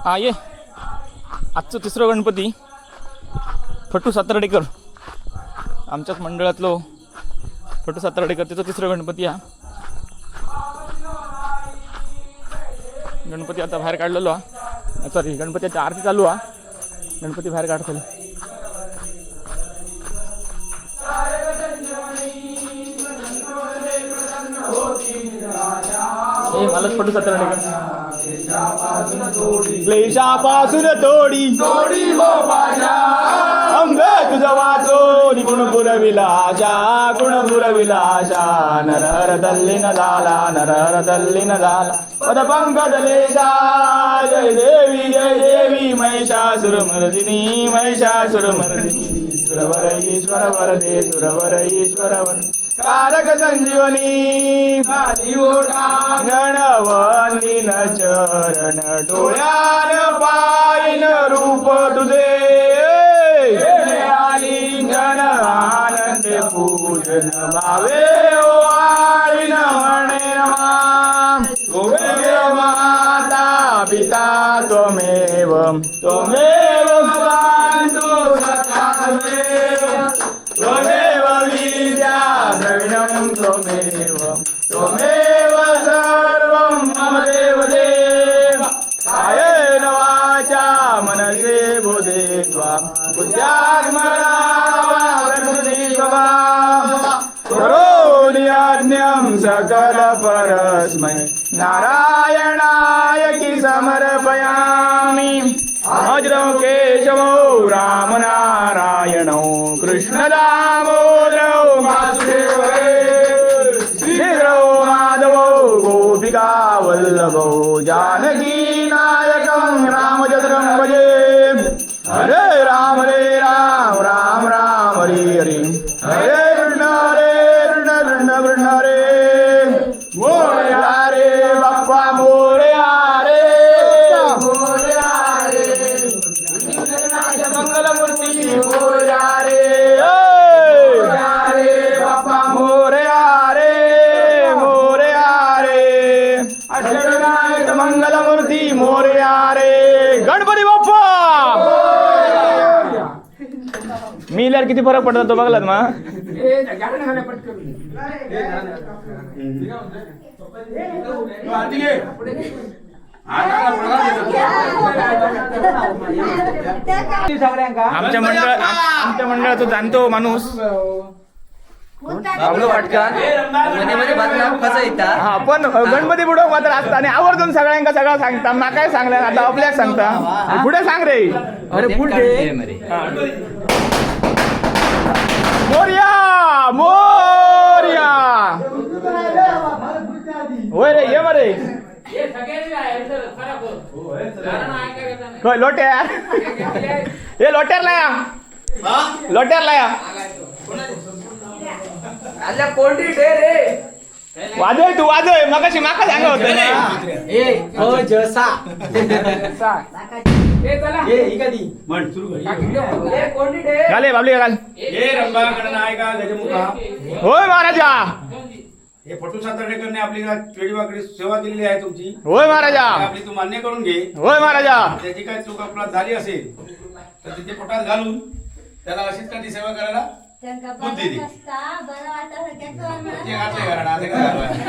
हा ये आजचो तिसरो गणपती फटू सातार्डेकर, आमच्याच मंडळातलो फटू सातार्डेकर, त्याचा तिसरो गणपती. हा गणपती आता बाहेर काढलेलो हा, सॉरी, गणपतीची आरती चालू हा, गणपती बाहेर काढतले. ए मलाच फटू सातार्डेकर क्लेशापासून तोडी तोडी अंग तुझ वाचो गुण पुरविला आशा, गुण पुरविला आशा. नरहर तल्लीन झाला, नरहर तल्लीन झाला, पद पंकजलेशा. जय देवी जय देवी महिषासुरमर्दिनी, महिषासुरमर्दिनी. सुरवर ईश्वर वरदे, सुरवर ईश्वर वर कारक संजीवनी. गणवंदिन चरण डोळ्यान पायन रूप तुझे, गण आनंद पूजन भावे ओ आईन म्हणे रमा. त्वमेव माता पिता त्वमेव, त्वमेव बन्धु सखा त्वमेव, त्वमेव विद्या द्रविणं त्वमेव, त्वमेव सर्वं मम देव देव. कायेन वाचा मनसे बुधे त्वा बुद्ध्यात्मना वा प्रकृतिस्वभावात् करोमि यज्ञं सकल परस्मै नारायणाय की समर्पयामि. अज्रं केशवौ राम नारायणौ कृष्ण दामोदरौ वासुदेवौ श्रीधरौ माधवौ गोपिका वल्लभौ जानकी नायकं रामचन्द्रं भजे. हरे राम हरे राम राम राम हरे हरे, हरे कृष्ण हरे कृष्ण कृष्ण कृष्ण हरे. मोरया रे बाप्पा मोरया रे, मोरया रे मंगलमूर्ती मोरया रे, मोरया रे बाप्पा मोरया रे, मोरया रे अष्टविनायक मंगलमूर्ती मोरया रे. गणपती बाप्पा. मी इल्यावर किती फरक पडतो तो बघलात मग. आमच्या मंडळाचा जाणतो माणूस बाबलो पाटकर. मध्ये मध्ये बातम्या फसयता. हा, पण गणपती बुडवक मात्र असता आणि आवर्जून सगळ्यांका सगळं सांगता. माकाय सांगल्या, आता आपल्याक सांगता, पुढे सांग रे. अरे पुढे मोरया मोरया. होय रे, ये मरे होय लोट्यार, हे लोट्यार लाया, लोट्यार लाया. आल्या कोणती रे रे. वाजव तू वाजव, मगाशी माका सांगा होतं ना. ए हो जसा म्हण सुरू कर. ए कोणती रे. घाले बाबली घाल. हे रंबा गणनायका गजमुखा. होय महाराजा. हे फटू सातारडेकरने आपली वेडीवाकडी सेवा दिलेली आहे तुमची. होय महाराजा. आपली तू मान्य करून घे. होय महाराजा. त्याची काय चूक अपराध झाली असेल तर तिथे पोटात घालून त्याला अशीच कधी सेवा करायला बुद्धी दे. ते घातलंय कारण आता काय घालवायचं?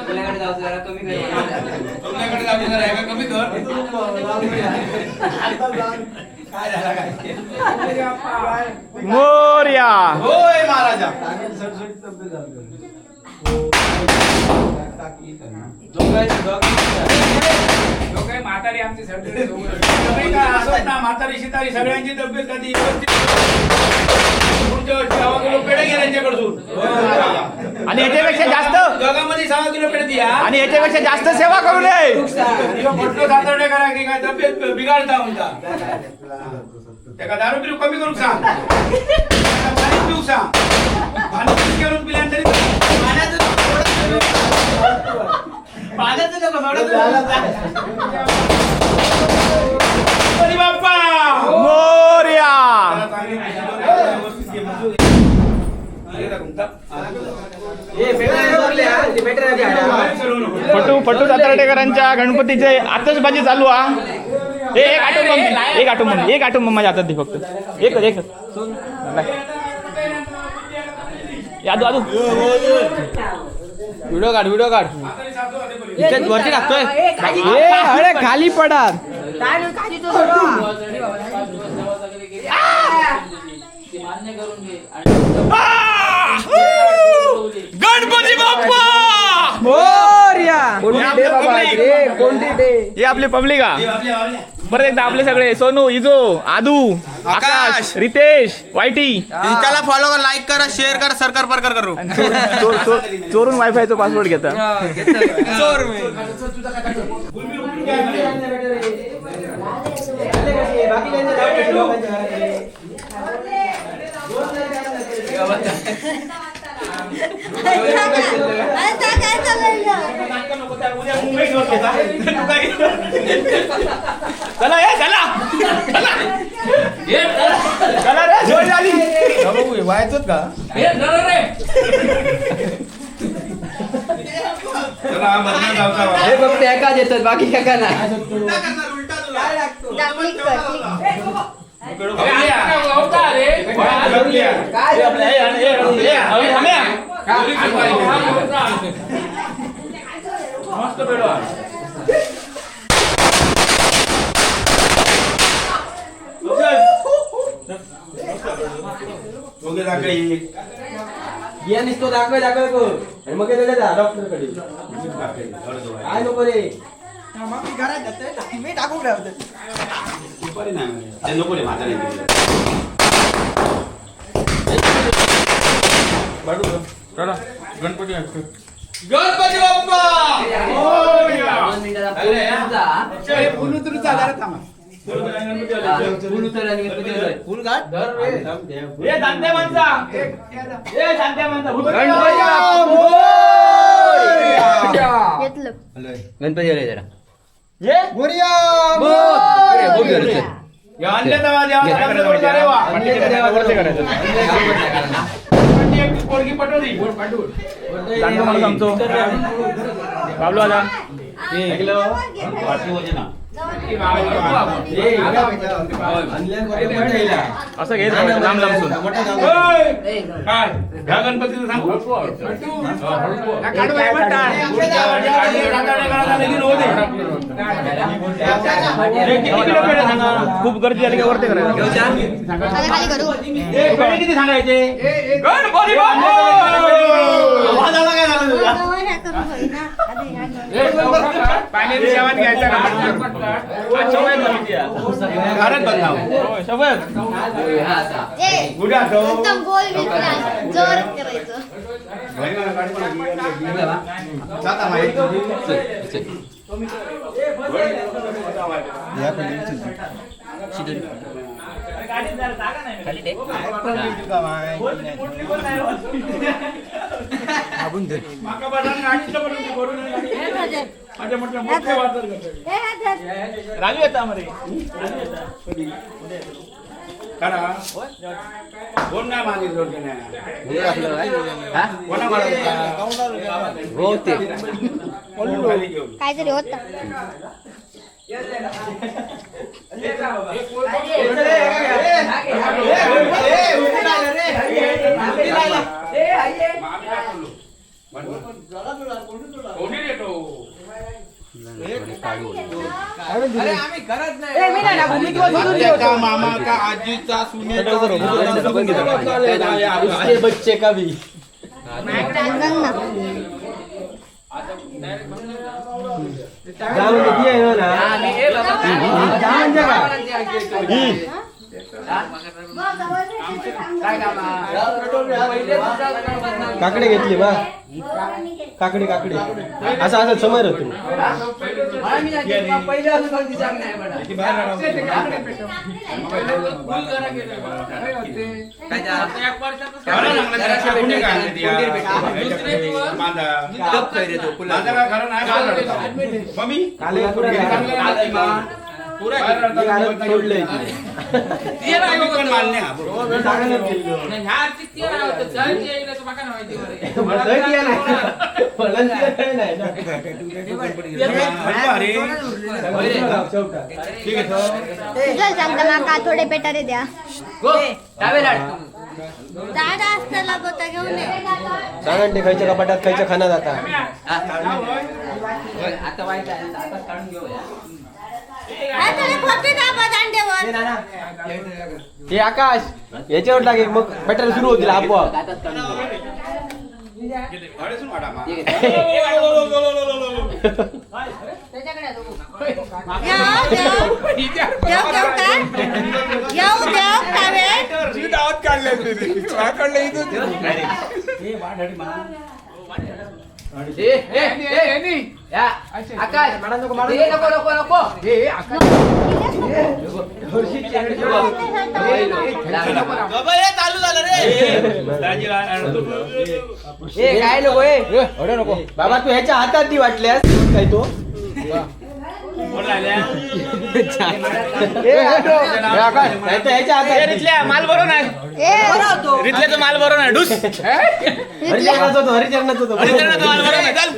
तुझ्याकडे जाऊ जरा कमी कर. तुमच्याकडे जाऊ जरा हे का कमी कर. काय झालं काय? मोरया. होय महाराजा. म्हातारी आमची सगळी. सगळी काय असत ना, म्हातारी शितारी सगळ्यांची तब्येत कधी व्यवस्थित. पुढच्या वर्षी 1.25 किलो पेढे घे त्यांच्याकडून. आणि याच्यापेक्षा जास्त जगामध्ये 1.25 किलो पेढे द्या. आणि याच्यापेक्षा जास्त सेवा करू नये. पटलो सातारडे करा की काय तब्येत बिघाडता म्हणता. त्याका दारू पिरू कमी करू सांग, त्याका पाणी पिऊ सांग. पाणी करून पिल्यानंतर गणपती बाप्पा मोरया. त्याला चांगली व्यवस्थित घे, मंजूर. हे टाकून टाक. फटू फटू सातारडेकरांच्या गणपतीचे आतषबाजी चालू हा. एक आटम बॉम्ब, एक आटम बॉम्ब, एक आटम बॉम्ब माझ्या हातात दे फक्त. एक एक. यादू आदू. व्हिडिओ काढ, व्हिडिओ काढ. इथे वरती टाकतोय. ए अरे खाली पडा. गणपती बाप्पा मोरया. कोणती डे बाबा रे, कोणती डे? हे आपले पब्लिक हा. परत एकदा आपले सगळे सोनू, इजो, आदू, आकाश, रितेश, वायटी. इंस्टाला फॉलो कर, लाईक करा, शेअर करा, सरकार परकार करू. आणि चोर चोर चोर चोरून वायफायचा पासवर्ड घेता. चोर. आता काय चाललंय? चला ए चला चला चला रे, जोड झाली. व्हायचंच का? चला, मधनं जाऊचा बाबा. हे फक्त एकाच येतात, बाकी एका नाही. उलटा करणार, उलटा तुला. क्लिक कर, क्लिक. बाबल्या. हे आपले, हे, हे, हे, हे, थांब्या. मस्त पेढो आहे. दोघे दाखले. या नुसतो दाखव दाखव कर आणि मग त्याच्या जा डॉक्टर कडे. काय नको रे. सुपारी नाही ते नको रे म्हातारे. चला गणपती. गणपती बाप्पा. फुल घाट. ए जाणत्या माणसा, ए जाणत्या माणसा. घेतलं. गणपती आले जरा. ये या आणल्या तेव्हा देवा, देवा, देवा. वरती करायचं. एक पोरगी पटवली. जाणतो माणूस आमचो बाबलो आता. असं घेत राहायचं, लांब लांब. ओय! काय ह्या गणपतीचं सांगू. किती किलो पेढे सांगा? खूप गर्दी झाली का वरती करायचं. आता खाली करू. ए, पेढे किती सांगायचे? गणपती बाप्पा. आवाज आला काय झालं तुझा? जवळ ह्या करू होईना. आधी ह्या करू. पाण्याने शेवात घ्यायचा का? आज शपथ झाली आहे. घरात बदनाम. होय, शपथ. ए, उद्या जाऊ. एकदम गोल बिल जोरात करायचं. जाता माहिती. माका बदनाम गाडीतलं पण करू नये. हे धर. माझ्या म्हटलं मोठे वादळ करतात. हे धर. राजू येता मध्ये. करा. कोण नाही माझी जोड नाही. कोणा हो ते. खाली घेऊन. काहीतरी होतं. कोणी देतो? मामा का आजीचा सुनेचा. उसके बच्चे का भी. सांग ना. जा म्हणजे ती आहे ना. जा म्हणजे काय? बघ, आवाज येतोय, सांग. काकडे घेतली बा, काकडे काकडे. असं असं समोर होतो. खरं सांगलं त्याला कोणी काय आणलं ते? माझा. माझा काय खरं नाही बोलणार होता. मम्मी, सोडलंय. चल सांगता माका थोडे पेटारे द्या. दादा असताना गोता घेऊन ये. सांगा ते खयच्या कपाटात खयच्या खाना जाता. आता वाईट आता काढून घेऊया. हा, थोडे फोटे दाबा दांड्यावर. हे आकाश याच्यावर लागेल मग बॅटरी सुरू होतील आपोआप. घेऊ, घेऊ. घेऊ, घेऊ का? घेऊ, घेऊ, कावे. आकाश नको नको नको. ए काय नको ए नको बाबा तू ह्याच्या हातात दी वाटल्यास काय तो. नाही तर ह्याच्या हातात दे. रितल्या माल बरो नाही. ए, रितल्याचं माल बरो नाही. डुस. हरिचरणाचा होतो, हरिचरणाचा होतो. हरिचरणाचं माल बरो नाही. चल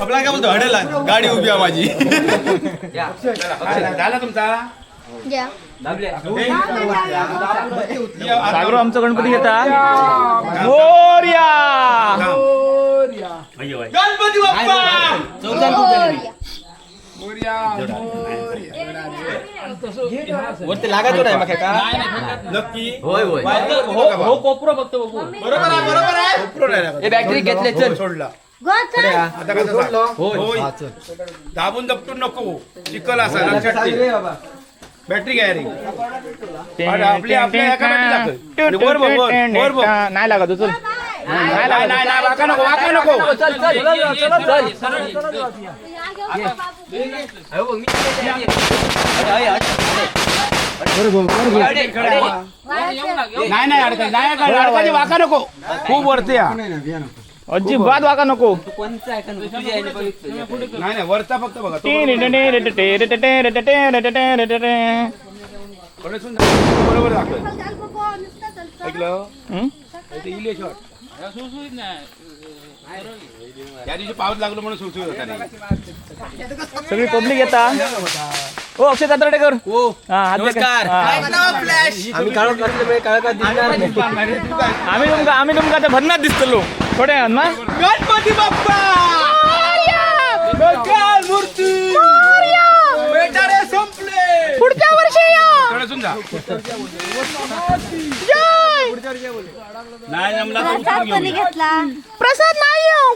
आपला काय बोलतो हडेला गाडी उभी आहे माझी. झाला तुमचा. घ्या. सागरो आमचा गणपती घेता. मोरया. गणपती बाप्पा. मोरया. वरती लागायचो नाही मग का नक्की होय होय हो कोपरो फक्त बघू. बरोबर आहे बरोबर आहे. हे बॅटरी घेतले चल सोडला. गो, चल. आता कसं सांग? होय. दाबून दपटून नको चिखल असा लक्षात ठेव. बाबा बॅटरी घ्या रे. अरे आपली आपल्या एका बॅटरी दाखव. आणि वर बघ, वर वर बघ. नाही लागत उचल. नाही नाही नाही वाका नको वाका नको. चल चल चल चल. नाही नाही अडकायची नाही अडकायची अडकायची, वाका नको खूप वरती या. अजिबात वाका नको. नाही नाही वरचा फक्त बघा तो बरोबर बरोबर दाखव. ऐकलं ते इले शॉट त्या दिवशी पाऊस लागलो म्हणून सुळसुळीत होता नाही. सगळी पब्लिक येता. ओ अक्षय तातरडेकर. हा, हात दे का? हा. आम्ही काळोख घातल्यामुळे काळोखात दिसणार नाही. आम्ही तुमका आता भरनात दिसतलो थोड्या वेळान ना. गणपती बाप्पा मूर्ती बेटारे संपले. पुढच्या वर्षी या. थोडं जा. नाही जमला तर प्रसाद कोणी घेतला? प्रसाद नाही हो.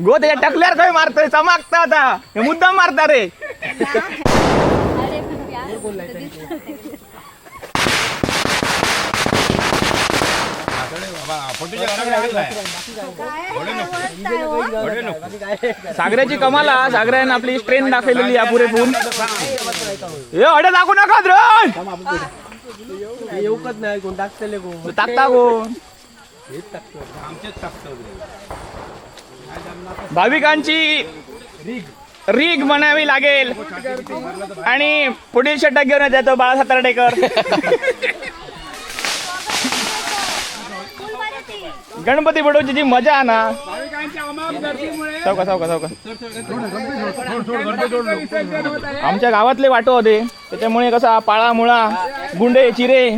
गो त्याच्या टकल्यावर काय मारतोय चमकता आता हे मुद्दाम मारता रे. सागऱ्याची कमाल हा. सागऱ्यानं आपली स्ट्रेन दाखवलेली आहे पुरेपूर. ए अडे दाखवू नका रे. हे येऊकच नाही कोण टाकतले कोण टाकता कोण. भाविकांची रीग म्हणावी लागेल. आणि पुढील षटक घेऊन येतो बाळा सातारडेकर. गणपती बडवची जी मजा ना. चौका चौका चौका. आमच्या गावातले वाटो होते त्याच्यामुळे कसा पाळा मुळा गुंडे चिरे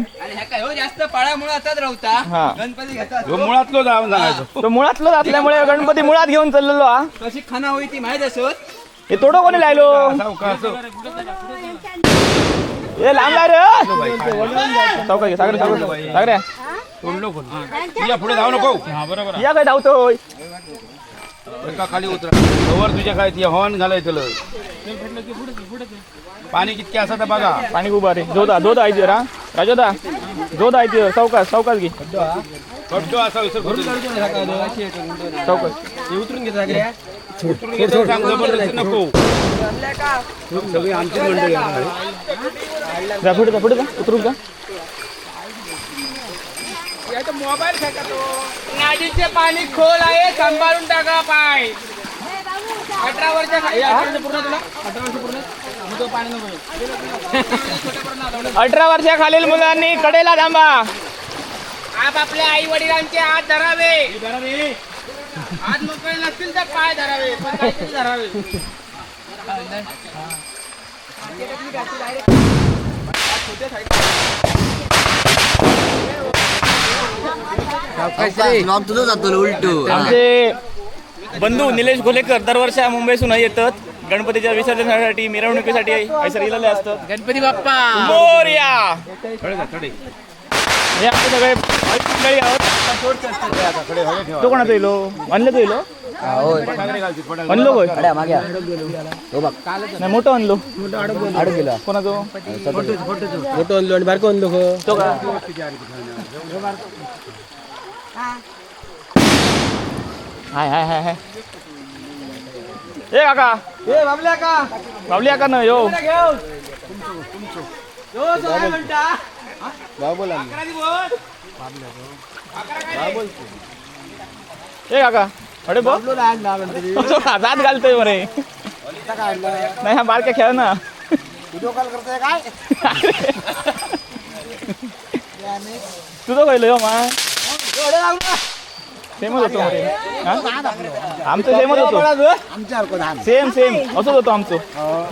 जास्त पाळामुळे असाच राहता. हा गणपती घेतात मुळातलो जाऊन सांगायचो तो मुळातलोच असल्यामुळे गणपती मुळात घेऊन चाललेलो हा. कशी खाना होई ती माहित असत. हे तोडो कोणी लायलो. ए लांब लाय रे. चौका घे सागरे सागरे सागऱ्या. तुझ्या पुढे जाऊ नको. या काय धावतोय. एका खाली उतरा वर तुझ्या काय ती हॉर्न घालायचं पाणी कितके असा तर बघा. पाणी खूप अरे जोदा जोदा आहे रा राजोदा जोदा आहे. चौकास चौकास घे. खड्डो असा विसर चौकास उतरून घे सगळ्या. जबरदस्ती नको. सगळी आमची मंडळी आहे. जा पुढे जा पुढे जा उतरून जा. नदीचे पाणी खोल आहे सांभाळून टाका पाय. 18 वर्ष पूर्ण तुला 18 वर्ष पूर्ण मग तो पाणी नको. 18 वर्षाखालील मुलांनी कडेला थांबा. आप आपल्या आई वडिलांचे हात धरावे. हात मोकळे नसतील तर पाय धरावे, पण काहीतरी धरावे. आमचे बंधू निलेश घोलेकर दरवर्षी मुंबईसून येतात गणपतीच्या विसर्जनासाठी, मिरवणुकीसाठी हैसर इलेले असतात. गणपती बाप्पा मोरया. हे आमचे सगळे मंडळी आहोत. तो कोणाचा इलो आणलं? तो इलो आणलो होय? नाही, मोठं आणलो. कोणाचो? मोठं आणलो आणि बारकं आणलो गं. तो का? हाय हाय हाय हाय. ए काका, ए बाबल्या का बाबली काका न यो. घेऊन बोला. ए काका, अरे बघ, जात घालतोय मरे. नाही, हा बारक्या खेळ ना. तुझं पहिलं यो मा सेमच होतो मरे. हा? आमचं सेमच होतो, सेम सेम असंच होतो आमचं.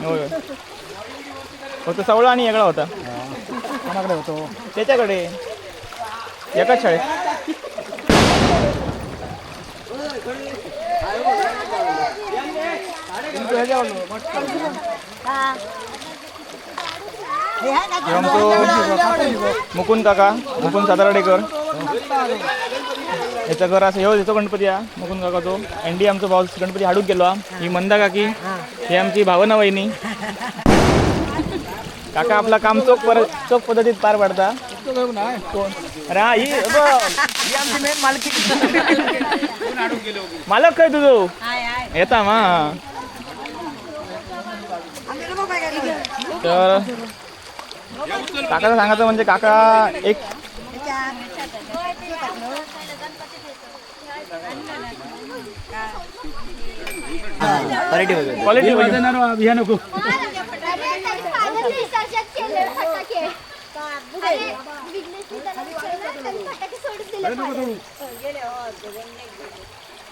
होय. फक्त सवळा आणि वेगळा होता. होतो त्याच्याकडे एकाच शाळेत. हे आमचो मुकुंद काका, मुकुंद सातारडेकर. याचं घर असं ह्यो हेचो गणपती हा मुकुंद काकाचो. एनडी आमचो भाऊ गणपती हाडूक गेलो हा. ही मंदा काकी, ही आमची भावना वहिनी. काका आपला काम चोख चोख पद्धतीत पार पाडता. कोण? अरे हा, ही बघ, ही आमची मेन मालकी. मालक काय तुझो येता मा. तर काकाचं सांगायचं म्हणजे काका एक क्वालिटी. विसर्जन केले फटाके. अरे, विघ्नेशनी त्याला विचारलं, त्यांनी फटाके सोडून दिले पाण्यात.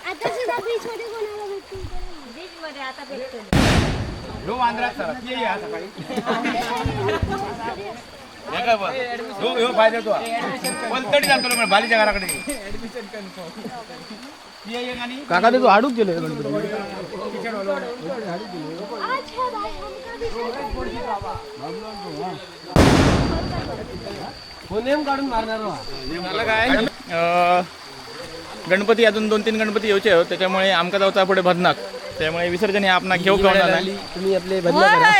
आता सुद्धा बीच मध्ये कोणाला भेटतील? बीच मध्ये आता भेटतो. ह्यो वांद्रात सर ये या सकाळी. हे काय बघ, ह्यो ह्यो फायदा तो पलतडी जातो पण बालीच्या घराकडे. ये ये आणि काका ते तू हाडूक गेलो गणपती. अच्छा भाई, हमका भी नेम काढून मारणार हो. झालं काय, गणपती अजून 2-3 गणपती येऊचे आहेत, त्याच्यामुळे आमका जावचा पुढे भजनाक, त्यामुळे विसर्जन हे आपणा घेऊ का नाही. तुम्ही आपले बदला करा.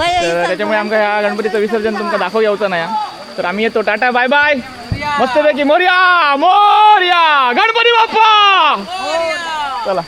तर त्याच्यामुळे आमका ह्या गणपतीचं विसर्जन तुमका दाखव येऊचा नाही हा. तर आम्ही येतो. टाटा बाय बाय. मस्तपैकी मोरया मोरया गणपती बाप्पा. चला.